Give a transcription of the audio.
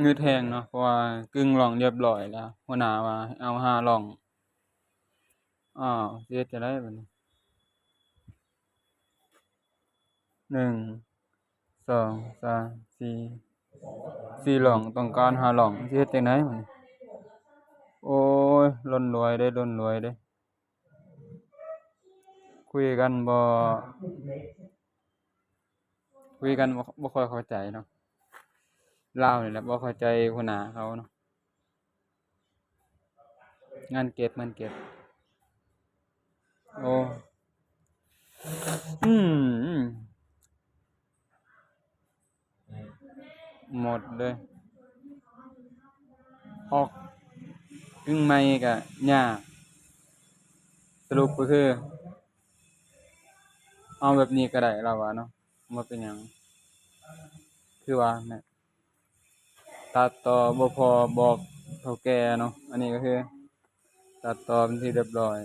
ງຶດແຮງເນາະ ເພາະວ່າກຶ່ງລ່ອງຮຽບຮ້ອຍແລ້ວ ຫົວໜ້າວ່າໃຫ້ເອົາຫ້າລ່ອງ. ອ້າວ ຊິເຮັດຈັ່ງໃດບັດນີ້? ໜຶ່ງ ສອງ ສາມ ສີ່ ສີ່ລ່ອງ ຕ້ອງການຫ້າລ່ອງ ຊິເຮັດຈັ່ງໃດບັດນີ້? ໂອ້ຍ ລົ້ນລວຍເດ້ ລົ້ນລວຍເດ້. ຄຸຍກັນບໍ່ ຄຸຍກັນບໍ່ ບໍ່ຄ່ອຍເຂົ້າໃຈເນາະ. ລາວນີ້ແຫຼະບໍ່ເຂົ້າໃຈຫົວໜ້າເຂົາເນາະ. ງານເກັບ ງານເກັບ. ໂອ້ ອືມ ໝົດເລີຍ. ຮອກ ກຶ່ງໃໝ່ກະຍາກ. ສະຫຼຸບກໍຄື ເອົາແບບນີ້ກໍໄດ້ ລາວວ່າເນາະ ບໍ່ເປັນຫຍັງ. ຄືວ່າແຫຼະ ຕັດຕໍ່ບໍ່ພໍບອກເຖົ້າແກ່ເນາະ. ອັນນີ້ກໍຄືຕັດຕໍ່ເປັນທີ່ຮຽບຮ້ອຍ.